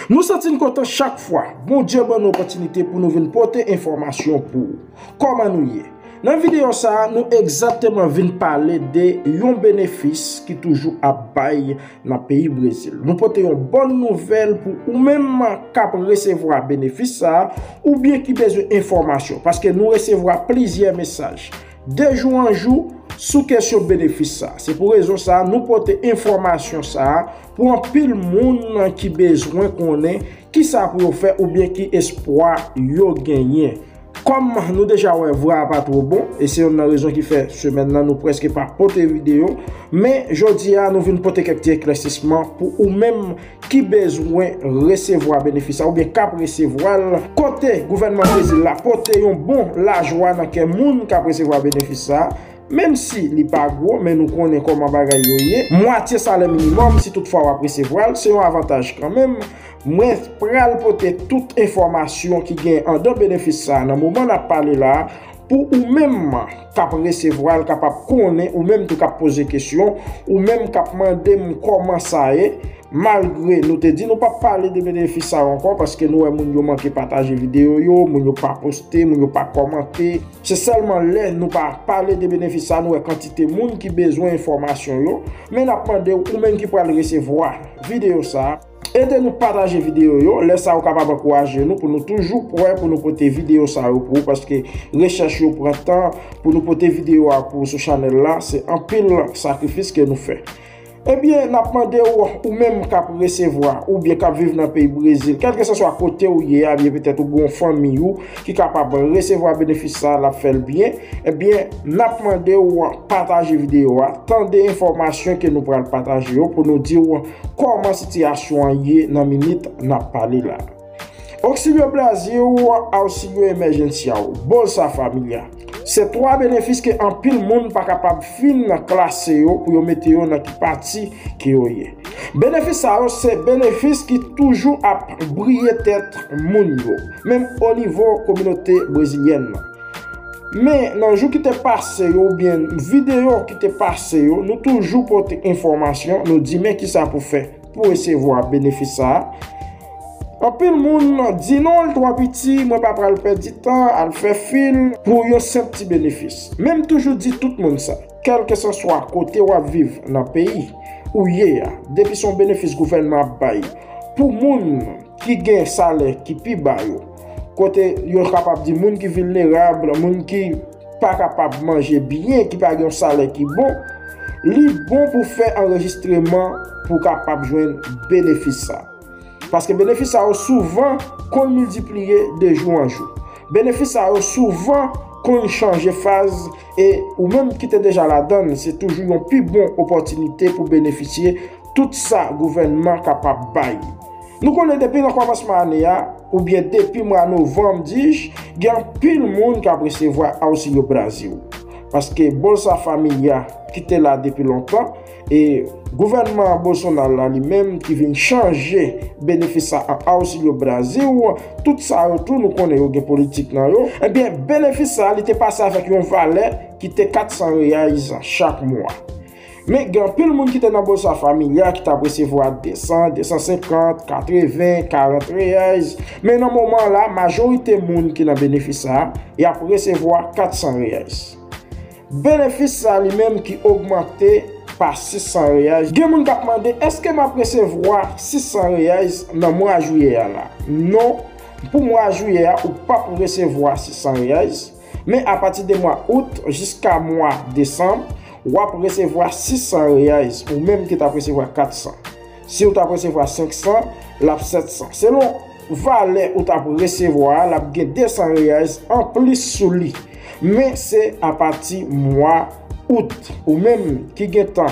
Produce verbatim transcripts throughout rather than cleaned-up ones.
Nou santi n kontan chak fwa Bondye ban nou opòtinite pou nou vin pote enfòmasyon pou ou. Kòman nou ye? Nan videyo sa a, nou egzakteman vin pale de yon benefis ki toujou ap bay nan peyi Brezil. Nou pote yon bòn nouvèl pou ou menm k ap resevwa benefis sa a, oubyen ki bezwen enfòmasyon, paske nou resevwa plizyè mesaj de jou an jou sou kesyon benefis sa a. Se pou rezon sa a, nou pote enfòmasyon sa a pou anpil moun ki bezwen konnen kisa pou yo fè oubyen ki espwa yo genyen. Kòm nou deja wè vwa a pa twò bon, e se youn nan rezon ki fè semèn nan nou prèske pa pote videyo, men jodi a nou vin pote kèk ti eklèsisman pou ou menm ki bezwen resevwa benefis sa oubyen k ap resevwa l, kote gouvènman Brezil la pote yon bon lajwa nan kè moun k ap resevwa benefis sa. Menm si li pa gwo, men nou konnen kòman bagay yo ye. Mwatye salè minimòm, si toutfwa w ap resevwa l, se yon avantaj kanmenm. Mwen pral pote tout enfòmasyon ki gen anndan benefis sa a nan moman n ap pale la a, pou ou menm k ap resevwa l kapab konnen, ou menm tou k ap poze kesyon, ou menm k ap mande m kòman sa ye. Malgre nou te di nou p ap pale de benefis sa yo ankò, paske nou wè moun yo manke pataje videyo yo, moun yo pa poste, moun yo pa kòmante. Se sèlman lè nou pa pale de benefis sa, nou wè kantite moun ki bezwen enfòmasyon yo. Men n ap mande w, ou menm ki pral resevwa videyo sa, ede nou pataje videyo yo. Lè sa a, ou kapab ankouraje nou pou nou toujou prè pou nou pote videyo sa yo pou ou, paske rechèch yo pran tan. Pou nou pote videyo a pou ou sou chanèl la, se anpil sakrifis ke nou fè. Ebyen, n ap mande w, ou menm k ap resevwa oubyen k ap viv nan peyi Brezil, kèlkeswa kote w ye a, byen petèt ou gen yon fanmi ou ki kapab resevwa benefis sa a, l ap fè l byen, ebyen, n ap mande w pataje videyo a, tande enfòmasyon ke nou pral pataje yo pou nou di w kòman sitiyasyon an ye nan minit n ap pale la. Auxílio Brasil, Auxílio Emergencial, Bolsa Família. Se twa benefis ke anpil moun pa kapab fin klase yo pou yo mete yo nan ki pati ke yo ye. Benefis sa yo se benefis ki toujou ap briye tèt moun yo, menm o nivo kominote brezilyèn nan. Men nan jou ki te pase yo oubyen videyo ki te pase yo, nou toujou pote enfòmasyon, nou di men kisa pou fè pou resevwa benefis sa a. Anpil moun di non, l twò piti, mwen pa pral pèdi tan al fè fil pou yon senp ti benefis. Men m toujou di tout moun sa, kèlkeswa kote w ap viv nan peyi ou ye a, depi se yon benefis gouvènman ap bay pou moun ki gen salè ki pi ba yo, kote yo kapab di moun ki vilnerab, moun ki pa kapab manje byen, ki pa gen yon salè ki bon, li bon pou fè anrejistreman pou w kapab jwenn benefis sa. Paske benefis sa yo souvan konn miltipliye de jou an jou. Benefis sa yo souvan konn chanje faz e ou menm ki te deja ladan l, se toujou yon pi bon opòtinite pou benefisye tout sa gouvènman kapab bay. Nou konnen depi nan kòmansman ane a, oubyen depi mwa novanm, dis, gen anpil moun k ap resevwa Auxílio Brasil. Paske Bolsa Família ki te la depi lontan, e gouvènman Bolsonaro la li menm ki vin chanje benefis sa an Auxílio Brasil, tout sa yo tou nou konnen yo gen politik nan yo. Ebyen, benefis sa li te pase avèk yon valè ki te kat san reais chak mwa. Men gen anpil moun ki te nan Bolsa Família ki t ap resevwa de san, de san senkant, katreven, karant reais. Men nan moman la, majorite moun ki nan benefis sa, y ap resevwa kat san reais. Benefis sa li menm ki ogmante pa sis san reais. Gen moun k ap mande, èske m ap resevwa sis san reais nan mwa jiyè a la? Non, pou mwa jiyè a, ou p ap resevwa sis san reais. Men apati de mwa out jiska mwa desanm, w ap resevwa sis san reais, ou menm ki t ap resevwa kat san. Si w t ap resevwa senk san, l ap sèt san. Selon valè ou t ap resevwa a, l ap gen de san reais anplis sou li. Men se apati mwa out. Ou menm ki gentan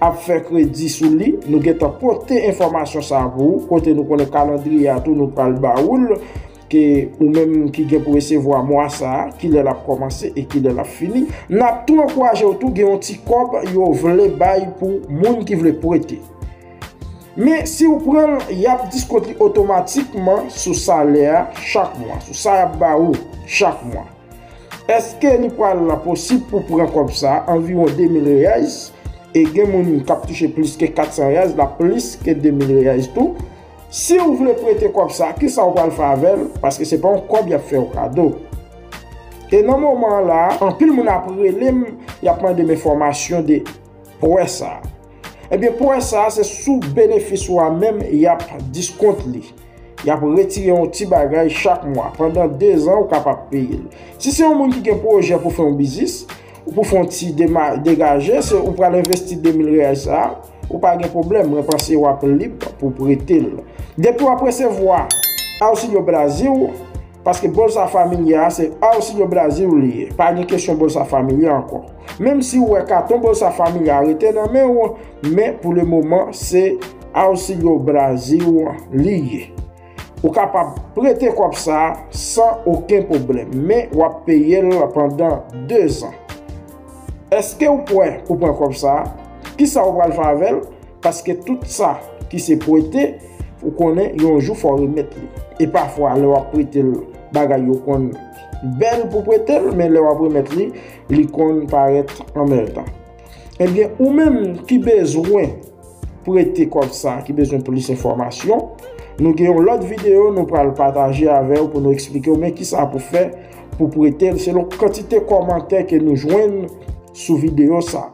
ap fè kredi sou li, nou gentan pote enfòmasyon sa a pou ou, kote nou konnen kalandriye a tou nou pral ba ou l, ke ou menm ki gen pou resevwa mwa sa a, kilè l ap kòmanse e kilè l ap fini. N ap tou ankouraje w tou gen yon ti kòb yo vle bay pou moun ki vle prete. Men si w pran l, y ap diskont li otomatikman sou salè a chak mwa, sou sa y ap ba ou chak mwa. Èske li pral posib pou pran kòb sa a, anviwon de mil reais? E gen moun k ap touche plis ke kat san reais, l ap plis ke de mil reais tou. Si w vle prete kòb sa, kisa w pral fè avè l? Paske se pa yon kòb y ap fè w kado. E nan moman an la, anpil moun ap rele m, y ap mande m enfòmasyon de prè sa. Ebyen, prè sa, se sou benefis ou a menm y ap diskont li. Y ap retire yon ti bagay chak mwa. Pandan dezan, ou kapab peye l. Si se yon moun ki gen pwojè pou fè yon biznis, ou pou fè yon ti dema-, degaje, se ou pral envesti de mil reyal sa, ou pa gen pwoblèm, mwen panse w ap lib pou prete l. Depi w ap resevwa Auxílio Brasil, paske Bolsa Família a se Auxílio Brasil li ye, pa gen kesyon Bolsa Família ankò. Menm si w wè katon Bolsa Família a rete nan men w, men pou le moman se Auxílio Brasil li ye. Ou kapab prete kòb sa a san okenn pwoblèm, men w ap peye l pandan dezan. Èske w prè pou pran kòb sa a? Kisa w pral fè avè l? Paske tout sa ki se prete, ou konnen yon jou fò w remèt li. E pafwa, lè w ap prete l, bagay yo konn bèl pou prete l, men lè w ap remèt li, li konn parèt anmèdan. Ebyen, ou menm ki bezwen prete kòb sa, ki bezwen plis enfòmasyon, nou gen yon lòt videyo nou pral pataje avè w pou nou eksplike w men kisa pou fè pou prete l selon kantite kòmantè ke nou jwenn sou videyo sa.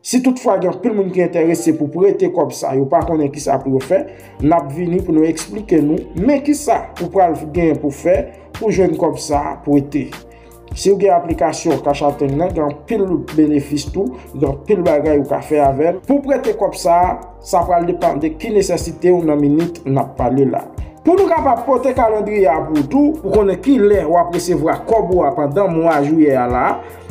Si toutfwa gen anpil moun ki enterese pou prete kòb sa, yo pa konnen kisa pou yo fè, n ap vini pou nou eksplike nou men kisa ou pral gen pou fè pou jwenn kòb sa prete. Si w gen aplikasyon Cash App nan, gen anpil benefis tou, gen anpil bagay ou ka fè avè l. Pou w prete kòb sa, sa pral depann de ki nesesite w nan minit n ap pale la. Pou nou kapab pote kalandriye a pou w tou, pou konnen ki lè w ap resevwa kòb ou a pandan mwa jiyè a la,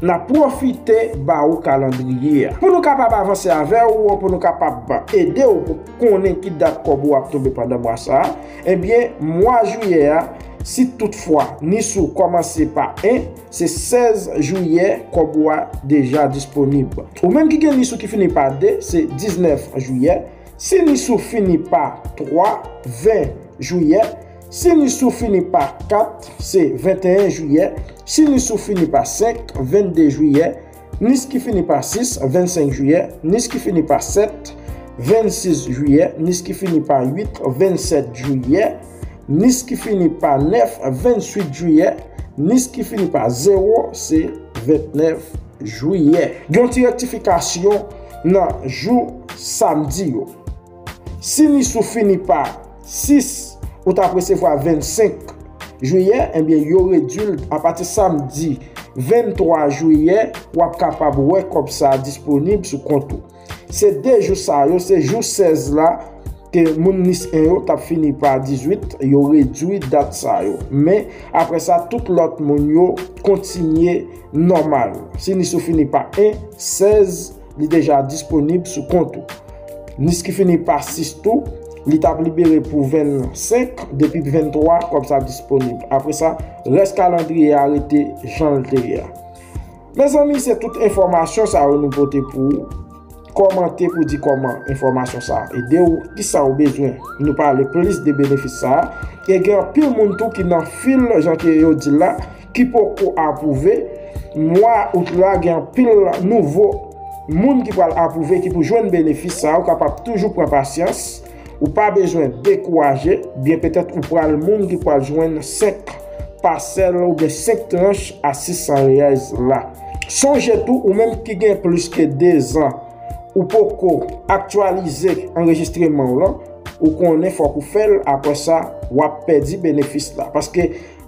n ap pwofite ba ou kalandriye a. Pou nou kapab avanse avè w, pou nou kapab ede w pou konnen ki dat kòb ou ap tonbe pandan mwa sa a, ebyen, mwa jiyè a, si toutfwa nis ou kòmanse pa en, se sèz jiyè kòb ou a deja disponib. Ou menm ki gen nis ou ki fini pa de, se diznèf jiyè. Si nis ou fini pa twa, ven jiyè. Si nis ou fini pa kat, se venteyen jiyè. Si nis ou fini pa senk, vennde jiyè. Nis ki fini pa sis, vennsenk jiyè. Nis ki fini pa sèt, vennsis jiyè. Nis ki fini pa uit, vennsèt jiyè. Nis ki fini pa nèf, vennwit jiyè. Nis ki fini pa zewo, se ventnèf jiyè. Gen yon ti rektifikasyon nan jou samdi yo. Si nis ou fini pa sis, ou t ap resevwa vennsenk jiyè, ebyen, yo redui l apati samdi venntwa jiyè, w ap kapab wè kòb sa a disponib sou kont ou. Se de jou sa yo, se jou sèz la, ke moun nis en yo t ap fini pa dizuit, yo redui dat sa yo. Men, apre sa, tout lòt moun yo kontinye nòmal. Si nis ou fini pa en, sèz, li deja disponib sou kont ou. Nis ki fini pa sis tou, li t ap libere pou vennsenk, depi venntwa, kòb sa disponib. Apre sa, rès kalandriye a rete jan l te ye a. Mezanmi, se tout enfòmasyon sa yo nou pote pou ou. Kòmante pou di kòman enfòmasyon sa a ede w, kisa w bezwen nou pale plis de benefis sa a. E gen anpil moun tou ki nan fil, jan ke yo di l la, ki poko apwouve. Mwa out la, gen anpil nouvo moun ki pral apwouve, ki pou jwenn benefis sa a. Ou kapab toujou pran pasyans. Ou pa bezwen dekouraje. Byen petèt ou pral moun ki pral jwenn senk pasèl oubyen senk tranch a sis san reyèl la. Sonje tou, ou menm ki gen plis ke dezan ou poko aktyalize anrejistreman w lan, ou konnen fòk ou fè l, apre sa, w ap pèdi benefis la. Paske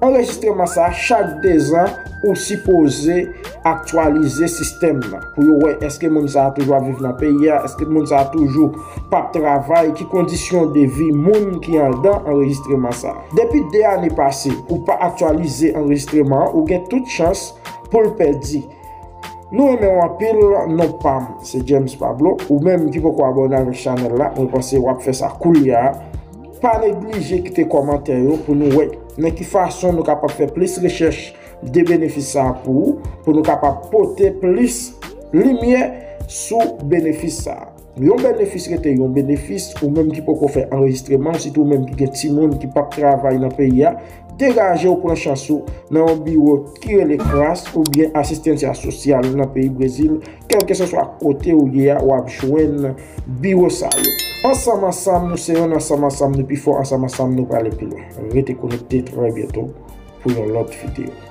anrejistreman sa, chak dezan, ou sipoze aktyalize sistèm nan pou yo wè èske moun sa a toujou ap viv nan peyi a, èske moun sa a toujou p ap travay, ki kondisyon de vi moun ki anndan anrejistreman sa a. Depi de ane pase, ou pa aktyalize anrejistreman an, ou gen tout chans pou l pèdi. Nou renmen w anpil, non pa m se James Pablo. Ou menm ki poko abòne avèk chanèl la, mwen panse w ap fè sa koulye a. Pa neglije kite kòmantè yo pou nou wè nan ki fason nou kapab fè plis rechèch de benefis sa a pou ou, pou nou kapab pote plis limyè sou benefis sa a. Yon benefis rete yon benefis, ou menm ki poko fè anrejistreman, sitou ou menm ki gen timoun ki p ap travay nan peyi a, Degaje w, pran chans ou nan yon biwo ki rele CRAS oubyen Asistancia Social nan peyi Brezil. Kèlkeswa kote ou ye a, w ap jwenn biwo sa yo. Ansanm ansanm nou se yonn, ansanm ansanm nou pi fò, ansanm ansanm nou prale pi lwen. Rete konekte, trè byento pou yon lòt videyo.